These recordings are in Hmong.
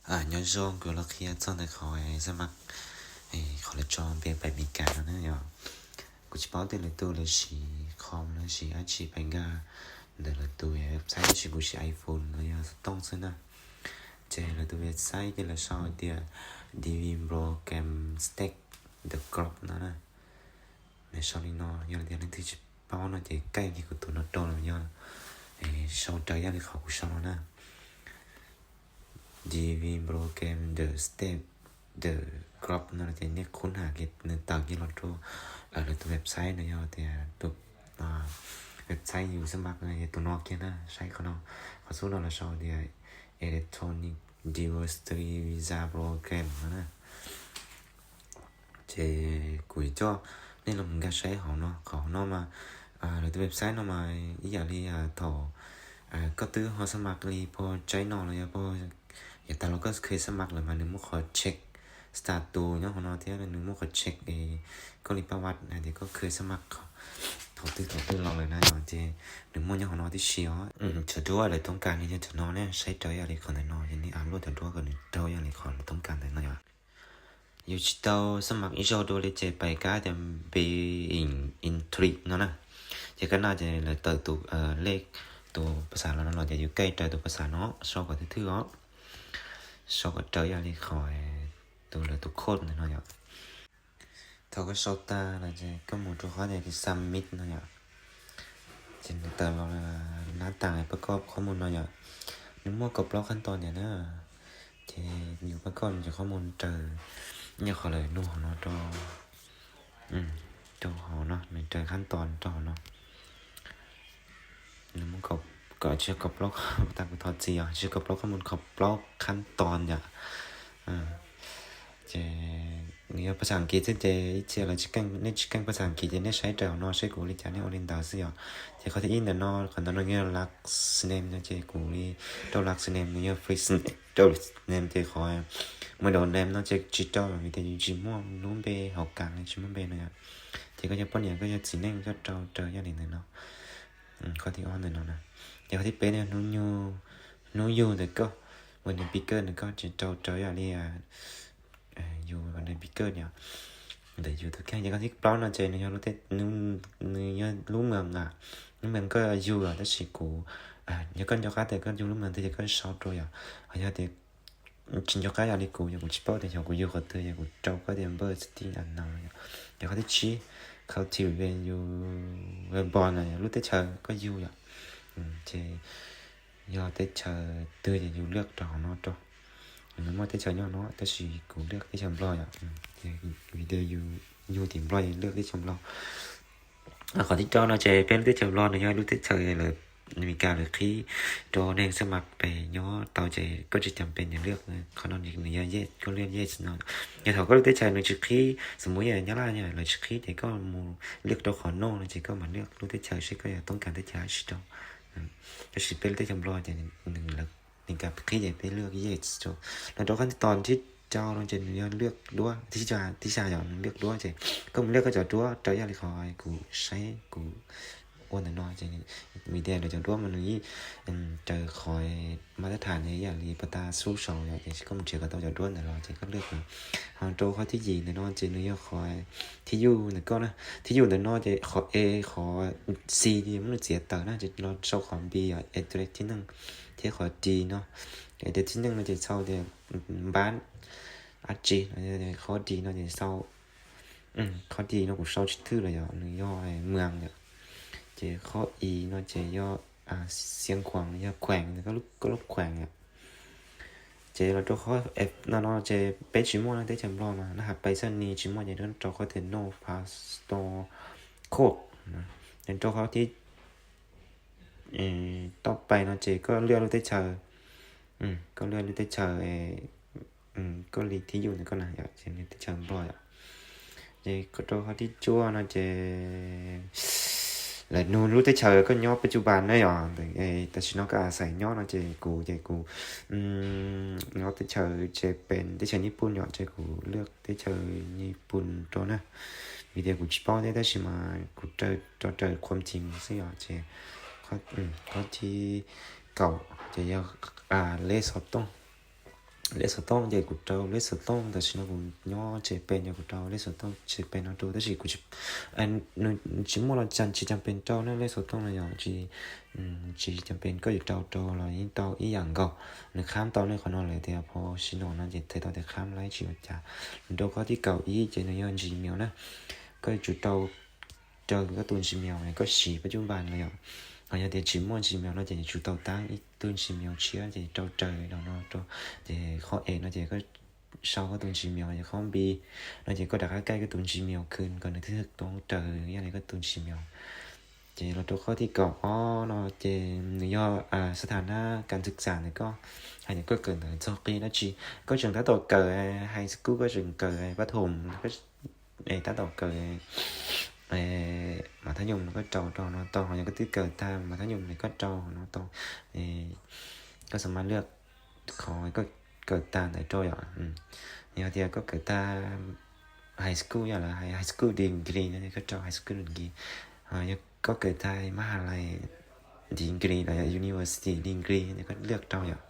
Nyob zoo, kuv los qhia txog ntawm qhov xab mab, qhov lawv tso npe pais Meskas no na yom. Kuv tsis paub tias lawv tus lawv siv com lawv siv dab tsi pais nkag ntawm lawv tus website, tab sis kuv siv iPhone los yog xov tooj xwb na. Ces lawv tus website ces lawv sau tias Devin Program Step the Group no na. Nws sau li no, yog tias leej twg tsis paub no ces kaij kiag kuv tus no rau los yog sau raws ib yam li qhov kuv sau no na. Devin Program the Step the Group no ces nej khub ham kiag nws tawm kiag los rau lawv tus website no, yog tias tus website yus xab mab no yog tus no kiag na, saib qhov no, qhov xub no lawv sau tias Electronic Diversity Visa Program no na. Ces kuv yuav coj nej los nkag saib hauv no, qhov hauv no mas lawv tus website no mas ib yam li thaum koj twb ho xab mab li puag tsaib no los yog puag yav tas los koj kheev xab mab lawm mas nws muaj qhov check status nyob hauv no thiab nws muaj qhov check koj li paj vaj hais tias koj kheev xab mab thaum twg thaum twg los lawm na yom, ces nws muaj nyob hauv no tib si os. Cov duab lawv toob kas nws yog cov no ne, saib raws ib yam li qhov ntawm no, ces nej upload cov duab kom nws raug ib yam li qhov lawv toob kas ntawm no yom. Yus tsis tau xab mab ib zaug dua li ces pais kab tias be in entry no na. Ces kab no ces lawv tawm tus lej, tus pas xav los no los ces yus kaij raws tus pas xav no, sau kom thwj thwj os, sau kom raws ib yam li qhov tus lawv tus code ntawm no yom. Thaum koj sau tag lawm ces koj mus rau qhov tias submit no yom. Ces nws tawm los nab tas pab koj qhob mus no yom. Nws muaj kaum plaub qhab tos ntawm na. Ces yus pab koj nws cov qhob mus raws, nyob qhov lawv nug hauv no rau, rau hauv no, nws raws qhab tos rau hauv no. Nws muaj kaum, tsis yog kaum plaub, tas kuv thov txim os, tsis yog kaum plaub qhab mus, kaum plaub qhab tos yom. Ces nws yog pas xav Askiv xwb ces ib txhia lawv tsis keej, nej tsis keej pas xav Askiv ces nej saib raws hauv no saib kuv ua li cas nej ua li ntawd xwb yom. Ces qhov thib ib ntawm no, qhov ntawm no yog last name no ces kuv li rau last name, nws yog first name, rau name ces qhov middle name no ces tsis rau vim tias yus tsis muaj lub npe hauv kas, tsis muaj npe no yom. Ces koj yog poj niam koj yog txiv neej koj rau raws ib yam li ntawm no. Qhov thib ob ntawm no na. Ces qhov thib peb no yog hnub yug ntawm koj, uas nws pi kawj ntawm koj ces rau raws ib yam li yus pi kawj ntawm yus tus kheej. Ces qhov thib plaub no ces nws yog lub, nws yog lub moos, lub moos koj yug yom, tab sis kuv, yog koj nco qab tias koj yug lub moos twg ces koj sau rau yom. Ho yog tias tsis nco qab yam li kuv, yog kuv tsis paub tias xyov kuv yug qhov twg, yog kuv rau koj tias npawj txij tij a no yom. Ces qhov thib tsib, country where you were born no yog lub teb chaws koj yug yom. Ces yog teb chaws twg ces yus lwaj rau hauv no rau. Nws muaj teb chaws nyob no tab sis kuv lwaj teb chaws Nplog yom. Ces vim tias yus yug tim Nplog ces lwaj teb chaws Nplog. Qhov thib rau no ces peb lub teb chaws Nplog nws yog lub teb chaws lawv, Meskas lawv qhib rau neeg xab mas pes nyob tau ces koj tsis tas pes nws lwaj. Qhov no nws yog yes, koj lwaj yes no. Yog thaum koj lub teb chaws nws tsis qhib, xws mus yog Nyab Laj lawv tsis qhib ces koj mus lwaj rau qhov no no ces koj mam lwaj lub teb chaws seb koj yuav toob kas teb chaws dab tsi rau. Tab sis peb lub teb chaws Nplog ces nws, Meskas qhib ces peb lwaj yes rau. Los rau qhov thib rau no ces nws yog lwaj duab, thib xya yog nws lwaj duab ces koj mus lwaj koj cov duab raws ib yam li qhov kuv saib kuv ua ntawm no ces vim tias lawv cov duab mas nws yeej raws qhov mas tab tham ib yam li pas tas sub saud yom, ces koj mus nrhiav kom tau cov duab ntawd los ces koj lwaj. Ho rau qhov thib yim ntawm no ces nws yog qhov thib yuj ntawm koj na. Thib yuj ntawm no ces qhov A, qhov C ces muab nws txiav tawm na, ces los sau qhov B yom, address thib neej, thiab qhov D no, address thib neej no ces sau tias npab dab tsi, qhov D no ces sau, qhov D no kuv sau tsis thwj los yog nws yog moos yom. Ces qhov E no ces yog xeev khuam, yog khueem, koj lub khueem yom. Ces los rau qhov F no no ces peb tsis muaj na, teb chaws Nplog mas na, has pais xab ni tsis muaj ces rau qhov tias no passport code. Rau qhov thib toj pais no ces koj lwaj lub teb chaws, koj lwaj lub teb chaws, koj li thib yuj ntawm koj na yom, ces teb chaws Nplog yom. Ces rau qhov thib cuaj no ces lawv nug lub teb chaws koj nyob peb cub pas na yom, tam sim no koj xav nyob no ces kuv ces kuv nyob teb chaws ces peb teb chaws Nyij Pooj yom, ces kuv lwaj teb chaws Nyij Pooj rau na. Vim tias kuv tsis paub thiab tab sis mas kuv raws, raws qhuam cim xwb yom, ces qhov thib kaum ces yog lej xov tooj. lej xov tooj ces kuv rau lej xov tooj, tam sim no kuv nyob tsev pes ces kuv rau lej xov tooj tsev pes no rau, tab sis kuv tsis, nws tsis muaj los tsis cam pes rau na, lej xov tooj no yog tsis, tsis cam pes, koj yuav rau rau los yeej tau ib yam nkaus. Nws kham tau nej qhov no lawm tias phos si no no ces thaij tau tias kham lawm tsis ua cas. Nws rau qhov thib kaum ib ces nws yog Gmail na, koj yuav tsum rau raws koj tus Gmail koj siv pab cub npas no yom. Ho yog tias tsis muaj Gmail no ces yuav tsum tau tab ib tug Gmail tshiab ces rau raws no no rau, ces qhov es no ces koj sau koj tus Gmail, ces qhov B no ces koj rov qab kaij koj tus Gmail khw kom nws thiaj tau raws ib yam li koj tus Gmail. Ces los rau qhov thib kaum ob no ces nws yog xab thas nab kas ntxwg xam ntawm koj, hais tias koj kawm ntawv txog qib dab tsi, koj tseem tab tom kawm high school, koj tseem kawm pab thom, tab tom kawm mas thab nyoom no koj rau rau no tau, ho yog koj twb kawm tag mas thab nyoom no koj rau no tau. Koj xam mas lwaj qhov koj kawm tag ntawd rau yom. Yog tias koj kawm tag high school, yog lawv hais high school degree no ces koj rau high school degree. Ho yog koj kawm tag mas ha lais degree los yog university degree ces koj lwaj rau yom.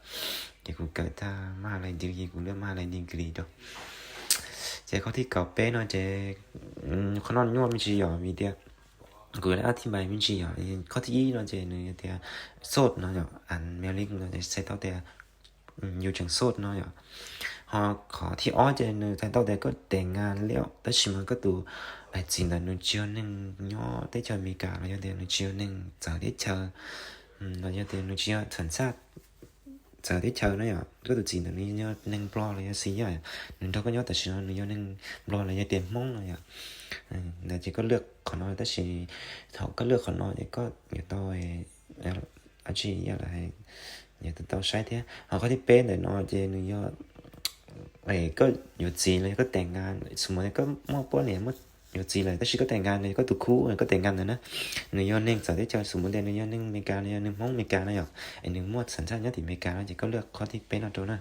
Ces kuv kawm tag mas ha lais degree, kuv lwaj mas ha lais degree rau. Ces qhov thib kaum peb no ces qhov no nyuaj me ntsis yom, vim tias kuv yuav thib npai me ntsis yom. Qhov thib ib no ces nws tias sot no yom, an mailing no ces txhais tau tias yus tseem sot no yom. Ho qhov thib ob ces nws txhais tau tias koj tes nkas liam, tab sis mas koj tus txiv ntawd nws tsis yog neeg nyob teb chaws Amelikas los yog tias nws tsis yog neeg txawv teb chaws, los yog tias nws tsis yog txham txhaj txawv teb chaws no yom. Koj tus txiv ntawd nws yog neeg Nplog los yog xi yom, nws nrog koj nyob tam sim no nws yog neeg Nplog los yog tias Hmoob no yom. Ntawd ces koj lwaj qhov no, tab sis thaum koj lwaj qhov no ces koj yuav tau dab tsi yog lawm, yuav tau saib thiab. Ho qhov thib peb ntawm no ces nws yog koj yuav txiv los yog koj tes nkas, xu mus koj muaj poj niam muaj yuav txiv lawm tab sis koj tes nkas, nws yog koj tus khub, koj tes nkas ntawd na, nws yog neeg txawv teb chaws, xu mus tias nws yog neeg Amelikas los yog neeg Hmoob Amelikas no yom, es nws muaj txham txhaj nyob tim Amelikas no ces koj lwaj qhov thib peb no rau na.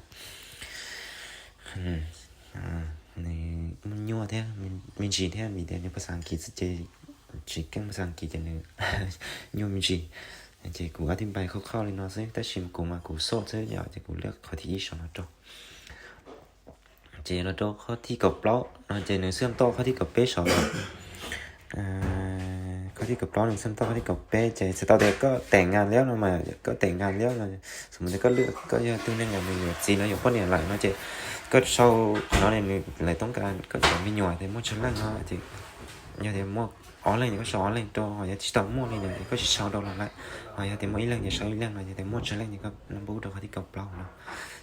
Nws muaj nyuaj thiab me ntsis thiab, vim tias nws phas xas Askiv xwb ces tsis keej phas xas Askiv ces nws nyuaj me ntsis. Ces kuv ob thib npai khauj khauj li no xwb, tab sis kuv mas kuv sot xwb yom, ces kuv lwaj qhov thib ib saum no rau. Ces los rau qhov thib kaum plaub no ces nws xwb toj qhov thib kaum peb saum no. Qhov thib kaum plaub nws xwb toj qhov thib kaum peb ces txhais tau tias koj tes nkas liab no mas, koj tes nkas liab no, xu mus tias koj lwaj koj yog tug neeg uas nws yuav txiv los yuav poj niam lawm no ces koj sau qhov no, nws lawv toob kas koj cov me nyuam tias muaj tsawg leej no ces yog tias muaj ob leeg ces koj sau ob leeg rau, ho yog tsis tau muaj li no ces koj tsis sau rau los lawm. Ho yog tias muaj ib leeg ces sau ib leeg no, yog tias muaj tsawg leej ces koj npab rau qhov thib kaum plaub no.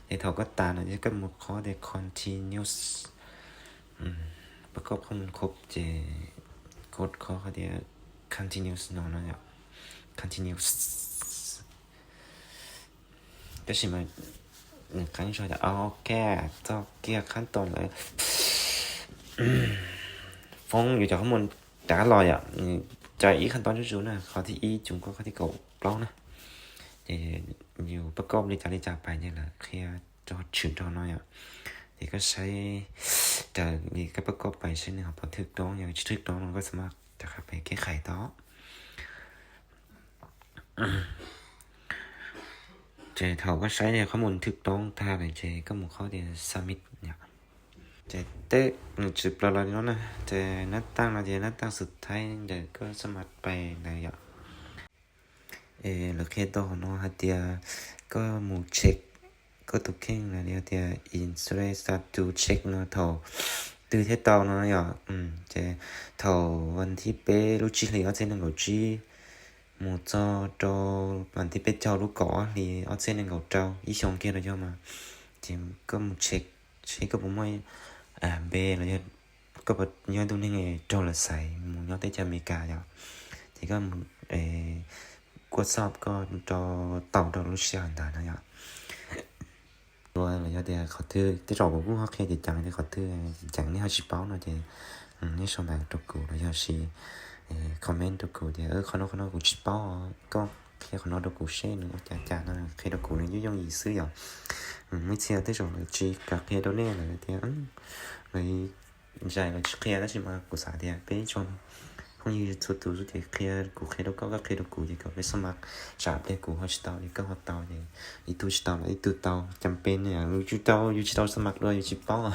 Ces thaum koj tas no ces koj mus qhov tias continuous, pab koj qhov mus qhov ces koj qhov tias continuous no no yom, continuous. Tab sis mas nws qeeb zog tias ok, txoj kiag qhab toom lawm. Foob yus cov qhov muag rov qab los yom, nws cov ib qhab toom zuj zus na, qhov thib ib txuas koj qhov thib kaum plaub na. Ces yus pab koj li cas li cas pais ces lawv qhia rau tshwm rau no yom. Ces koj saib raws li koj pab koj pais saib nws ho puas thwj roob, yog tsis thwj roob no koj xam maj rov qab pais kev qhais tau. Ces thaum koj saib qhov mus thwj roob tag lawm ces koj mus qhov tias submit yom. Ces teb nws tsis plaws los li no na, ces nab taaj no ces nab taaj xwm thaib ntawm koj xam maj pais ntawd yom. Es lawv qhia tau hauv no hais tias koj mus check koj tus kheej los yog tias insurance status check no thaum twg thiaj tau no yom. Ces thaum vas thib peb lub tsib hlis ob txhiab nees nkaum tsib mus txog rau vas thib peb caug lub kaum ob hlis ob txhiab nees nkaum rau, ib xyoos kiag los yog mas, ces koj mus check seb koj puas muaj npe los yog koj puas yog ib tug neeg raug lawv xaiv mus nyob teb chaws Amelikas yom. Ces koj mus kuaj xob koj rau tau rau lub sij hawm ntawd no yom. Los yog tias qhov twg tej zaum kuv kuj ho qhia ceev ceev tias qhov twg ceev ceev nej ho tsis paub no ces nej sau ntawv rau kuv los yog sis comment rau kuv tias qhov no qhov no kuv tsis paub, koj qhia qhov no rau kuv seb nws ua cas cas no qhia rau kuv nws yooj yooj yim xwb yom. Muaj ib txhia tej zaum lawv tsis kam qhia rau nej, lawv tias lawv zais lawv tsis qhia, tab sis mas kuv xav tias peb tsoom Phooj ywg txhua tus ces qhia, kuv qhia rau koj, koj qhia rau kuv ces kom peb xab mas tsam pliag kuv ho tsis tau ces koj ho tau ces ib tug tsis tau los ib tug tau. Cas peb ne, yus tsis tau, yus tsis tau xab mas dua yus tsis paub.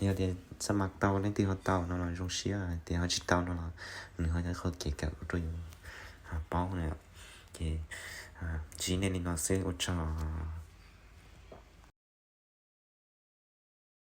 Yog tias xab mas tau leej twg ho tau no los zoo siab, tias ho tsis tau no los nws ho yog qhov kev kawm rau yus paub na. Ces tsis nej li no xwb, ua tsaug.